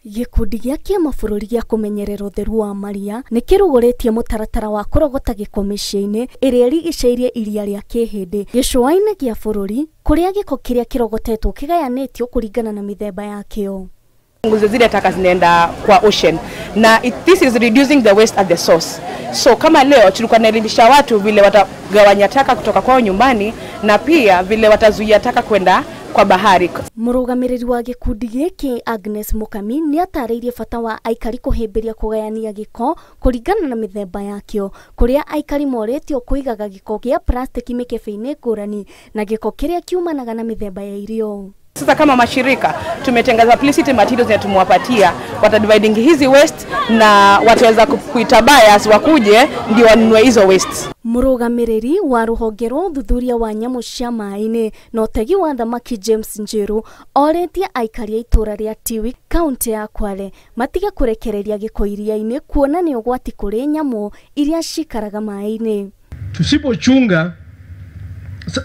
Gĩkundi gĩa kĩmabũrũri gĩa kũmenyerera ũtheru wa maria nĩ kĩrugũrĩtie mũtaratara wa kũrogota gĩko mĩciĩ-inĩ ĩrĩa ĩrigicĩirie iria rĩa Kĩhĩndĩ gĩcũa-inĩ gĩa bũrũri kũrĩa gĩko kĩrĩa kĩrogotetwo kĩgayanĩtio kũringana na mĩthemba yakĩo. Nguzo zile taka zinaenda kwa ocean na this is reducing the waste at the source. So kama leo tulikuwa tunaelimisha watu vile watagawanya taka kutoka kwao nyumbani na pia vile watazuia taka kwenda kwa bahari. Mũrũgamĩrĩri wa gĩkundi gĩkĩ Agnes Mukami nĩ atarĩirie bata wa aikari kũhĩmbĩria kũgayania gĩko kũringana na mĩthemba yakĩo, kũrĩa aikari morĩtio kũigaga gĩko gĩa plastiki mĩkebe-inĩ ngũrani na gĩko kĩrĩa kiumanaga na mĩthemba ya irio. Sasa kama mashirika tumetengaza publicity materials na tumewapatia watadividing hizi waste na wataweza kuita buyers wakuje ndio wanunue hizo waste. Mũrũgamĩrĩri wa rũhonge rwa ũthuthuria wa nyamũ cia maĩ-inĩ na ũtegi wa thamaki James Njeru orĩtie aikari a itũra rĩa Tiwi kaunti ya Kwale matige kũrekereria gĩko iria-inĩ kuona nĩ ũgwati kũrĩ nyamũ iria cikaraga maĩ-inĩ. Tusipochunga,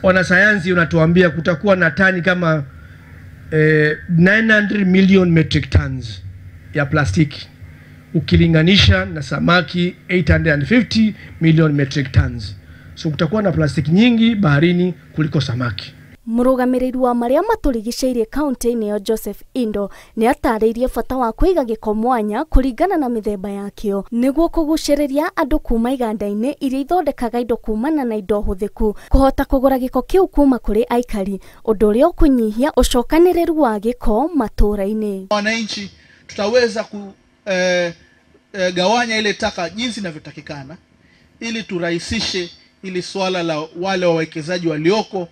wanasayansi unatuambia kutakuwa na tani kama 900 million metric tons ya plastiki ukilinganisha na samaki 850 million metric tons. So kutakuwa na plastiki nyingi baharini kuliko samaki. Mũrũgamĩrĩri wa marĩa matũrigicĩirie kaunti-inĩ ĩyo Joseph Indo nĩ atarĩirie bata wa kũiga gĩko mwanya kũringana na mĩthemba yakĩo nĩguo kũgucĩrĩria andũ kuma iganda-inĩ iria ithondekaga indo kumana na indo hũthĩku kũhota kũgũra gĩko kĩu kuma kũrĩ aikari, ũndũ ũrĩa ũkũnyihia ũcokanĩrĩru wa gĩko matũũra-inĩ. Wananchi tutaweza kugawanya ile taka jinsi inavyotakikana ili turahisishe ili swala la wale wawekezaji walioko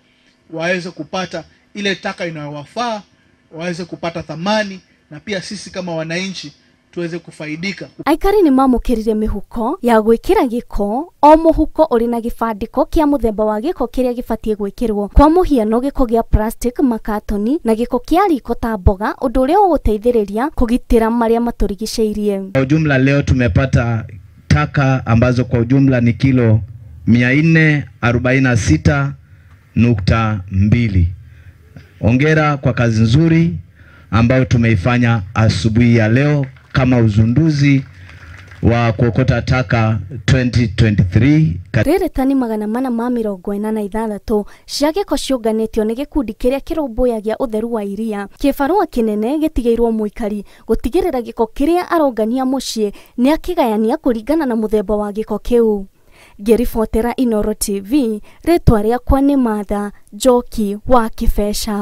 waweze kupata ile taka inayowafaa, waweze kupata thamani na pia sisi kama wananchi tuweze kufaidika. Aikari nĩ mamũkĩrire mĩhuko ya gwĩkĩra gĩko, o mũhuko ũrĩ na gĩbandĩko kĩa mũthemba wa gĩko kĩrĩa gĩbatiĩ gwĩkĩrwo, kwa mũhiano gĩko gĩa plastic, makatoni na gĩko kĩa riko ta mboga, ũndũ ũrĩa ũgũteithĩrĩria kũgitĩra marĩa matũrigicĩirie. Kwa ujumla leo tumepata taka ambazo kwa ujumla ni kilo 446.2. Hongera kwa kazi nzuri ambayo tumeifanya asubuhi ya leo kama uzinduzi wa kuokota taka 2023. Rĩrĩ tani 446 cia gĩko ciũnganĩtio nĩ gĩkundi kĩrĩa kĩrũmbũyagia ũtheru wa iria. Kĩbarũa kĩnene gĩtigĩirwo mũikari gũtigĩrĩra gĩko kĩrĩa arongania mũciĩ nĩ akĩgayania kũringana na mũthemba wa gĩko kĩu. Ngĩribotera Inooro TV, rĩtwa rĩakwa nĩ Martha Njoki wa Kĩbeca.